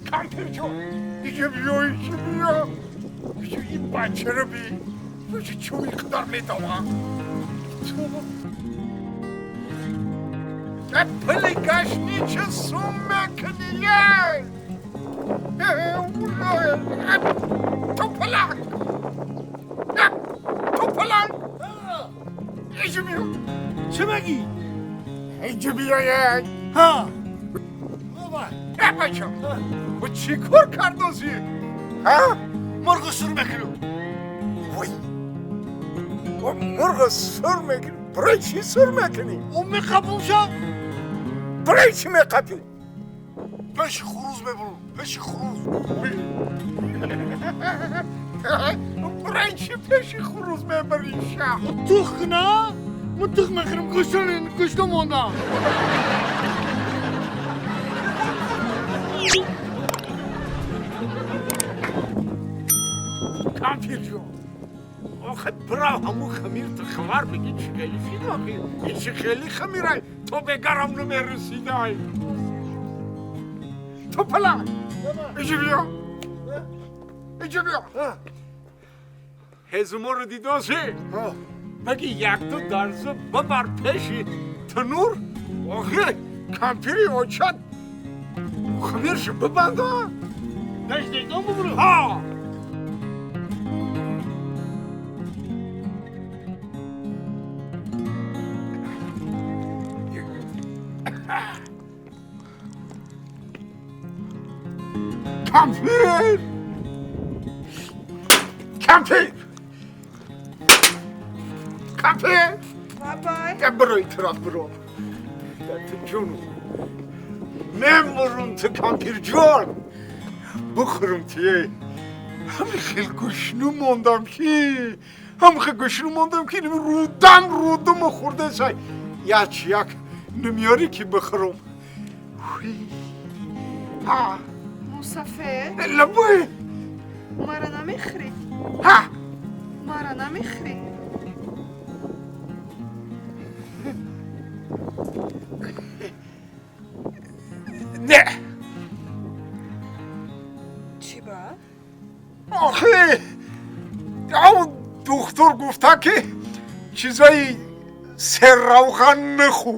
кампир ҷон, иҷа биё, иҷа биё. Ин бачаро би, чун инқадар медавам. Пули гашнича сум мекунӣ? Ту паланг, ту паланг, иҷа биё. Чӣ мегӣ? Иҷа биё. Ҳа. Бача, чӣ кор кардозӣ? Ҳа? Мурғу сур мекунам. Вой, мурғу сур мекунӣ? Барои чӣ сур мекунӣ? Ӯ меқапум шав. Барои чӣ меқапӣ? Пеши хуруз мебурам, пеши хуруз. Барои чӣ пеши хуруз мебарӣ шав? Тух куна, мо тух мехӯрем, гӯшто мондам. Кампир ҷон, охе бирав, ҳамун хамир ту хабар бигӣ, чӣ хеле шид охи, ин чӣ хеле хамирай, то бегарам намерасидай. Ту паланг, иҷа биё, иҷа биё. Ҳезуморо дидоси? Баги якду дарза бабар пеши танур, охи кампири очат хамиршо бибанда. Пеш дегдон бубурам? Ҳа. Кампир! Кампир! Кампир! Бабай. Биро, ин тараф биро. Ҷону. Мемурум ту, кампир ҷон. Бихӯрум тие. Ҳами хел гӯшну мондам ки. Ҳами хел гӯшну мондам ки рудам рудуму хӯрдесай. Як як намеёрӣ ки бихӯрум. Ҳа. Мусафед. Лабой. Мара намехӯрӣ? Ҳа. Мара намехӯрӣ? Не. Чӣ ба? Охе, ҳамун духтур гуфта ки чизои серравған нахӯ.